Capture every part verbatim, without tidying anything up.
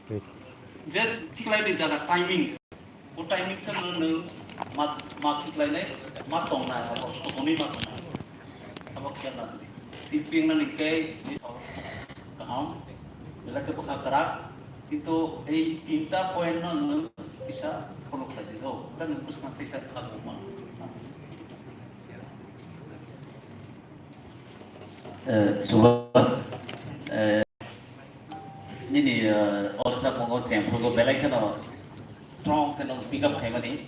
Je tiklai ni jaga timing, o timing se nwng nwng ma, ma tiklai nai, ma tong nai, abo sokonwi ma tong nai. Abo khel na di. Siping na ni kei, kaham, belai khe bwkha kwrak, kintu ei tinta point no nwng kisa follow khlai di, o, ta nwng bwskang kisa khlai ma. Eh, Subhas, eh, nini, eh, orsa mongo chengphrugo belai kheno strong kheno pick up khaimani,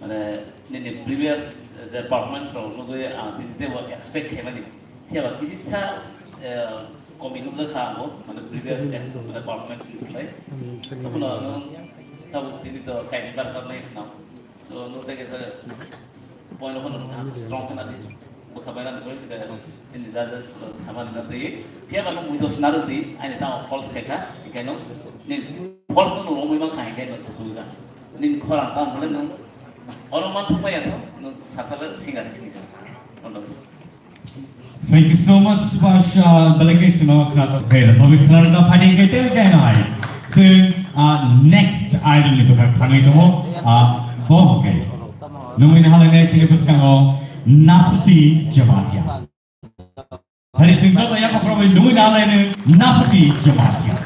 mane nini previous je performance rok nugwi ang tini teibo expect khaimani. Phiya ba kisisa, eh, komi nukjakha ango, mane previous ex-, mane performance ni slai. Tobono nwng tabuk tini to kaini barsa nai khna. So, nwng tei kaisa point of view strong khna di. Bwkha bai nang koi, tei chini judges, uh, samani na twi. Phiya ba nwng bujo sna rw di, ani tamo false khaikha, ikai nwng nin false no nwng omwi mankha, ikai nwng kuchuk da. Nin khorang tamo le nwng oro man thok bai ya to, nwng sasala singa di singa. Thank you so much, Subhash, uh, belai khe sino khna to khe, sabi khna da phani khe tei jai nai. So, uh, next item ni bwkha thangwi tongo, uh, bo hwnkhe. Nungwi na halai nai sini bwskango Naphuti Jamatia. Hari sing joto yakokrobwi nungwi na halai nai Naphuti Jamatia.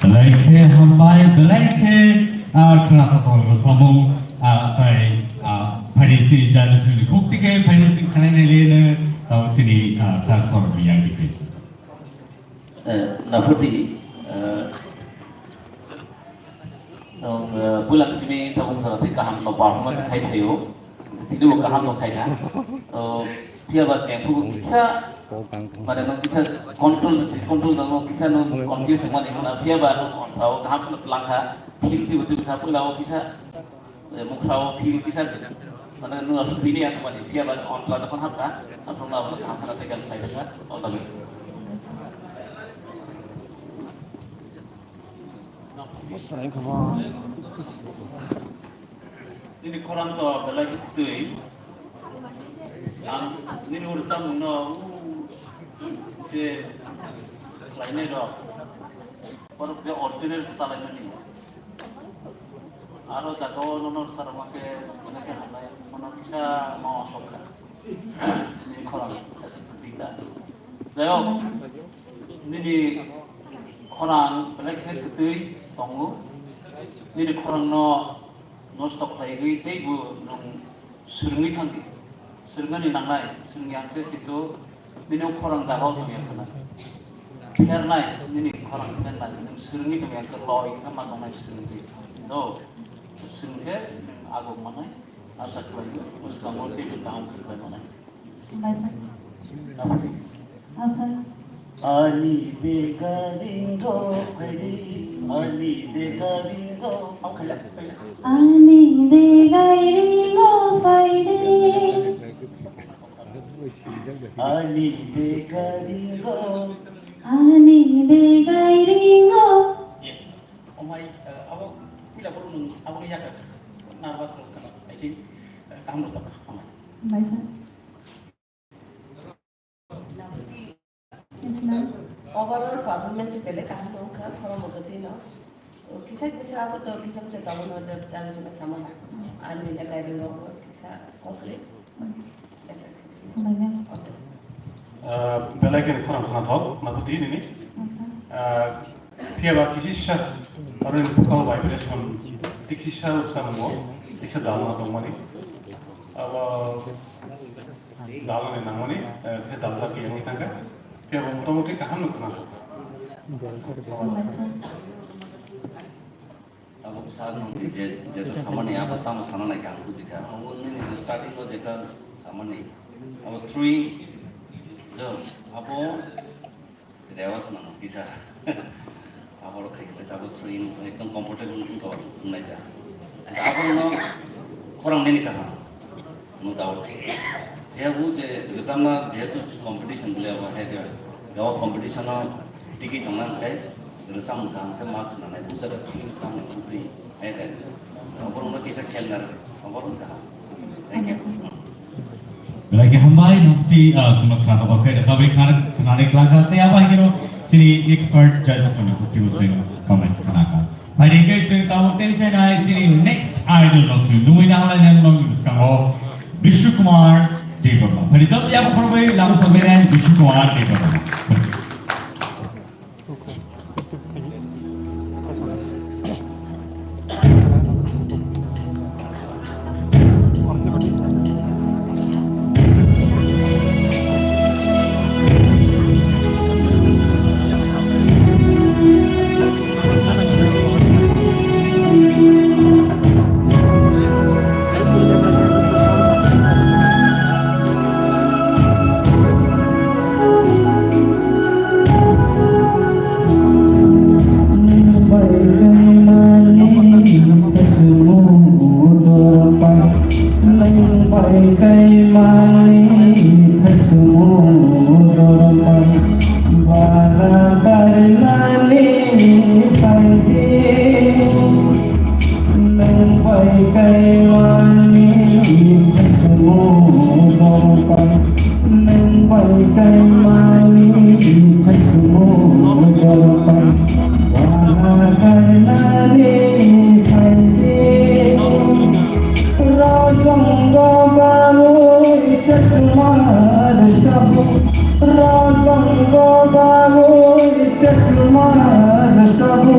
Belai khe hambai, belai khe, ah, khna kotor samung, ah, tai, ah, phaini si judges ni khuk tike phaini si khalai nai le ne, tau sini, ah, sir sor yang dikhe. Eh, Naphuti, eh, Tong, eh, puila simi tabuk jora tei kaham no performance khai phaio. Tini bo kaham no khai na. To, phiya ba chengphugo kisa, mane no kisa control, discontrol no kisa no confuse mani na, phiya ba no on thao kaham no langkha, feel ti uti kha puila o kisa, eh, mukha o feel kisa, mane no asuk bini ang mani, phiya ba on thao jokhon hapka, aphuru na bo kaham khana tei kaham khai kha, all the best. Nini khorang to belai khe twi. Ang nini ur samung no je khlainai rok. Borok je original salai mani. Aro jaga o nono sarma khe, mane khe hamnai, mano kisa ma sok kha. Nini khorang aswk kwtwi ta. Jai hok, nini khorang belai khe kwtwi tongo. Nini khorang no nosto khlaiwi teibo nwng swrwngwi thangdi. Swrwngnani nangnai, swrwngya hwnkhe kintu nini khorang jaga o tongya khwna. Phernai, nini khorang phernai, nwng swrwngwi tongya hwnkhe loi wngkha ma tongnai swrwngwi. No, swrwngkhe nwng aguk manai. Asa khlaio, bwskango teibo kaham khe khlai manai. Hambai sir. Aboni. Oh, sir. Ani de garingo phaidi, ani de garingo. Ang khaila, khaila. Ani de garingo phaidi. Ani de garingo. Ani de garingo. Yes. Oh my, eh, abo puila borok nwng abo ya ka nervous rok kana. I think, eh, kaham rwchapkha. Hambai sir. Yes, ma'am. Overall performance belai kaham wngkha, khorang bo kwthwino. Kisa kisa abo to kisa kisa tongo no, dan sima samana. Ani da kairo no kisa complete. Hambai, ma'am. Ah, belai khe khorang khna thok, na buti nini. Yes, sir. Ah, phiya ba kisisa, aro ni vocal vibration, kisisa samung, kisa dalna tongmani. Abo Dalani nangmani, eh, khe dalda khe yangwi thangkha. Khe bo motamuti kaham no khna thok. Abo sa nungni je, jeta samani abo tamo sana nai khe ang bujikha. Abo nini je starting o jeta samani. Abo three, jo, abo Rewas nang kisa. Aborok khai khe sabo throwing ekdom comfortable wngkha o wngnai ja. Aborokno khorang nini kaham, no doubt. He bo je rwchapna jehetu competition bole abo hai khe gabo competition o tigi tongna hwnkhe rwchapmung kaham khe ma khwnanai buchada throwing tamo twi hai khe aborokno kisa khel narwk aborok kaham. Thank you. Belai khe hambai, nukti, ah, sumut khna tokol khe rwkha bai khna, khna rwkha khe tei abo hai kheno chini expert judges rokni kutwi bo chwng comments khna kha. Phaidi khe chwng tabuk tei se nai chini next idol no chwng nugwi nang lai nang nokni bwskango Bishu Kumar Debbarma. Phaidi jotoni yago khorokbai labu sokbai nai Bishu Kumar Debbarma. Nwng bai kaimani khaisamo dorkar, nwng bai kaimani khaisamo dorkar. Waha khainani khaidi, rosonggo bagwi chakmar sabu, rosonggo bagwi chakmar sabu.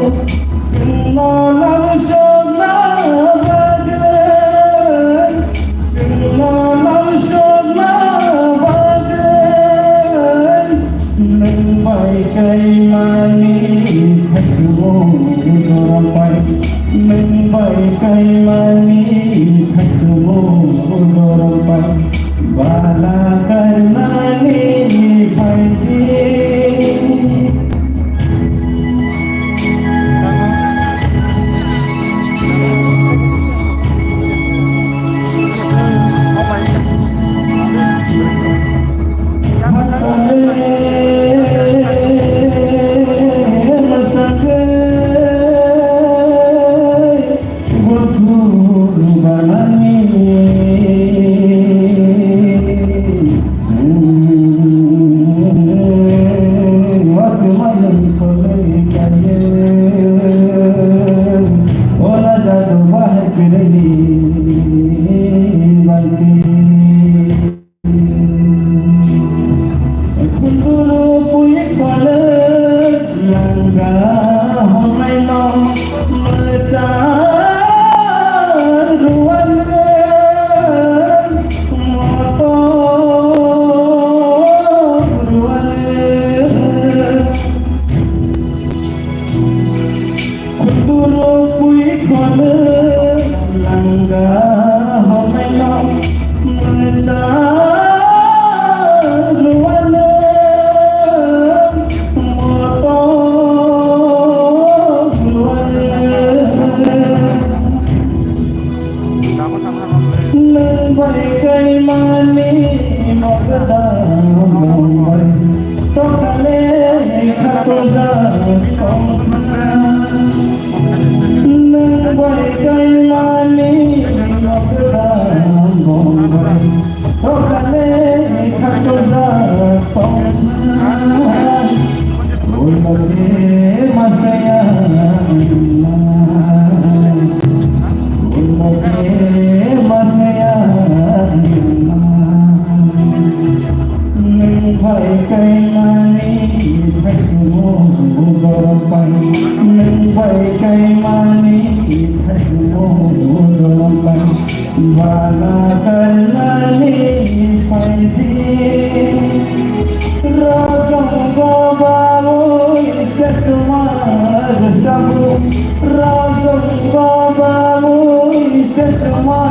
Chwngno nang sokna bagwi, chwngno nang sokna bagwi, nwng bai kaimani khaisamo dorkar, nwng Ola jadu bahai kirani banti. Kunduru pui kole langga homai no mecha ruan moto ruan. Kuturu pui kole langga homai no mecha ruan moto ruan. Nwng bai kaimani mokda mongbai tokale khatujak tongkha. Nwng bai kaimani mokda mongbai tokale khatujak tongkha. Ulmake masaya ma. Ulmake masaya ma. Nwng bai kaimani phaisumo dorompai. Nwng bai kaimani phaisumo dorompai. Bana karnani phaidi. Rajang babu sesma sabu. Rajang babu sesma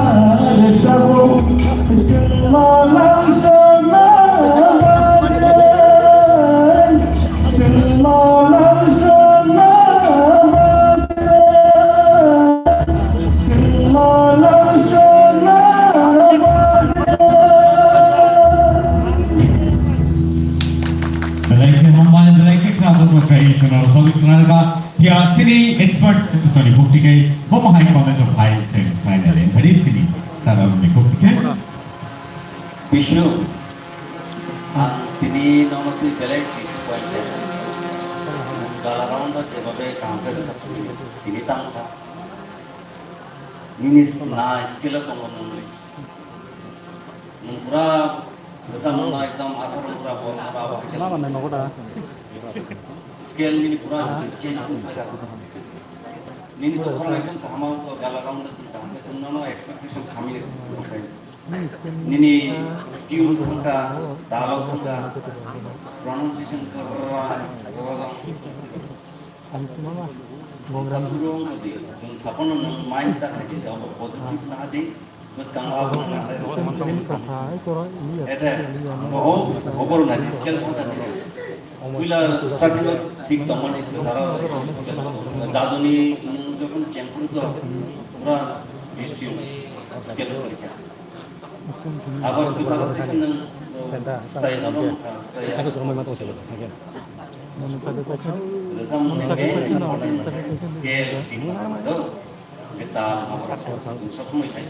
sabu. Sesma langsona bagai. Sesma langsona bagai. Belai khe hambai, belai khe kha bo kai sono, sorry, khna ba, ya, sini expert, sorry, bukti kai, bo hai comment of high semi final, very sini, sara ni bukti kai. Bishu, ang tini nono twi belai disappointed. Gala round o jeba be kaham khe rwchapmani, tini tamo kha. Nini na skill o tongo nwngnwi. Nwng pura rwchapmano ekdom atharo pura bo pura bo. Mama nai nogo da. Scale nini pura change wngkha. Nini to khorang ekdom kaham o gala round o tong kaham khe nono expectation khamwi rw. Nini tune thangkha, dialogue thangkha, pronunciation kwrwng, kwrwng. Ang sima ma, gongram. Sakurung di, chwng sapono nwng mind ta khaidi, abo positive na di, bwskango abo na di. Ete, bo, bo boro na di, scale thangkha di. Puila starting o thik tongmani, bwsaro scale. Jaduni nwng jokhon champion to, pura district scale porikkha. Abo kwcharo tisa nwng style no rwngkha, style. Rwchapmung ni main important scale, thik do. Guitar, abo rok chwng sob somoi sai.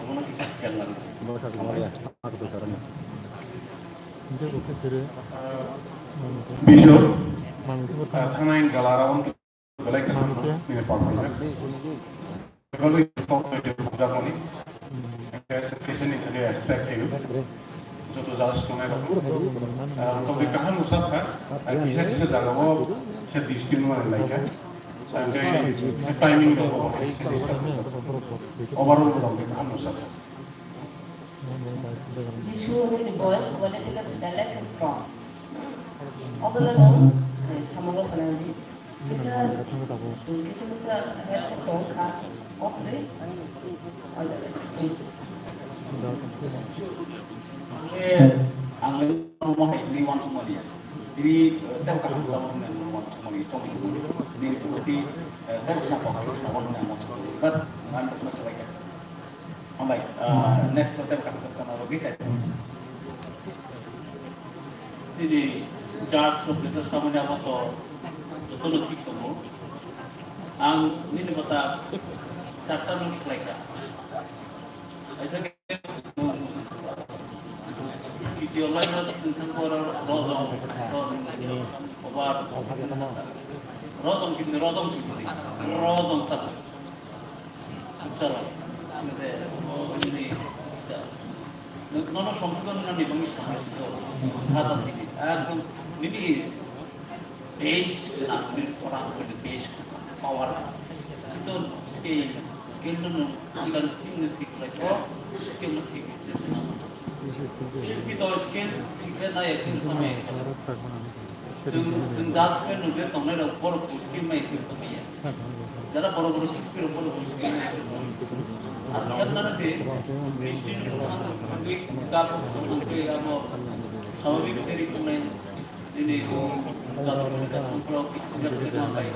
Obono kisa khel nango. Bishu, ah, thanai gala round. Belai kwthang nini performance. Belai kok khe thumjakmani. Hwnkhe se kisa ni thani expect khaio. Joto judge tongnai rok. Ah, tongwi kaham no sakha. Ah, kisa kisa jaga o se distinct wngna laikha. Hwnkhe se timing rok o se disturb. Overall bo tongwi kaham no sakha. Bishu, nini voice quality le belai khe strong. Obono nwng, eh, samungo khwnadi. Kisa, kisa kisa headset tong kha. Off de. Ang le, ang le, mo hai ni wan sumali. Ini, eh, tep kaham sama ni wan sumali. Tong ni, eh, tep kaham wan sumali. But ngan ko selai. Hambai, ah, next to tep kaham sana rogi sai. Sini judge rok jeto samani abo to joto no thik tongo. Ang nini bata charta no khlaika. Aisa ke video line no tengthang kora rojong to over. Rojong kini rojong singkuri. Rojong tak. Chalo. Nde, o, ini, sa. Nono songkron na ni bangi sama sih. Kata ini. Aku ini base na ni orang ini base power. Itu skill, skill tu nunggu dan sing ngerti kalau skill ngerti. Sing kita skill kita naik itu sama. Chwng, chwng judge khe nugwi tongnai rok borok bo skill mai khe tongmaya. Jara borok borok skill rok borok bo skill mai khe tongmaya. Ar khe nang khe history ni bwskango tongwi kitab tongwi abo swabhabik khe ri tongnai nini jador khe tongphuru kisi jador khe tongmai.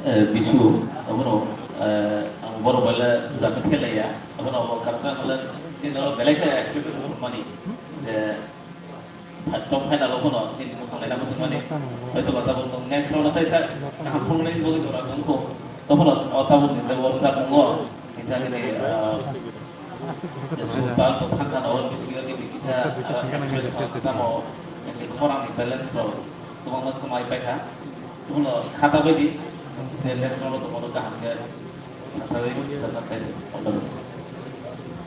Eh, bisu, abono, eh, ang borok bai le jaka khelaiya, abono abo karkar le, tini oro belai khe activities mani, je Top final o phano nini bwkhang laina muchungmani. Hoito ba tabuk nwng next round o taisa kaham phunuknani bagwi jora tongkho. Tophano o tabuk ni je workshop wngo. Kisa nini, ah, je Sultan bo thangkha na o bisingo nini kisa, ah, actress rok tamo nini khorang ni balance rok kwbangma thumai paikha. Tophano khata baidi je next round o tongmano kaham khe.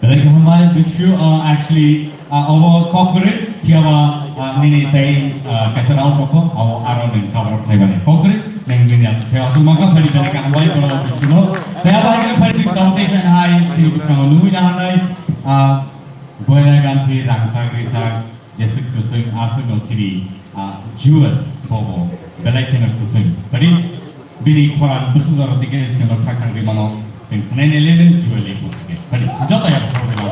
Belai khe hambai, wish you, uh, actually, uh, obo kokri, phiyaba, uh, nini tei, uh, kaisa round rokho, abo aro nwng cover khlaimani. Kokri, nwng nini ang phiyaba tongmangkha, phai belai khe hambai, bono wish you no. Phiyaba hai khe phai sing tong tei sai hai, sini bwskango nugwi naharnai, uh, Boina Ganthi, Rangsak, Risak, Jeswk kwchwng, aswk no siri, ah, Jewel bobo belai kheno kwchwng. Tari bini khorang bwswk jora tike sino khakchang rimano chwng khwnai nai le Jewel ni bukhuk tike. Tari joto ya bukhuk tike.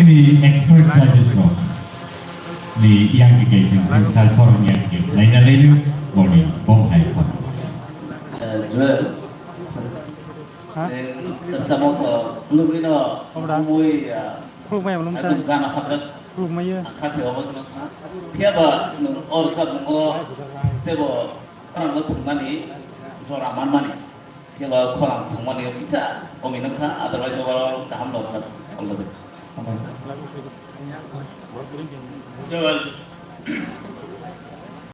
Ni expert judges rok ni yang ki kaising sing sal sorong yang ki naina lenu boni bom hai kon. Joel, Ha? Samo to lubino Obra. Mui Khulukmaya mwnung ta. Gana habrak Khulukmaya. Khati obo no kha. Phiya ba nung orsa bungo tebo khorang no thumani jora manmani. Phiya ba khorang thumani kisa omi no kha, otherwise obo kaham no sa. All the best. Joel.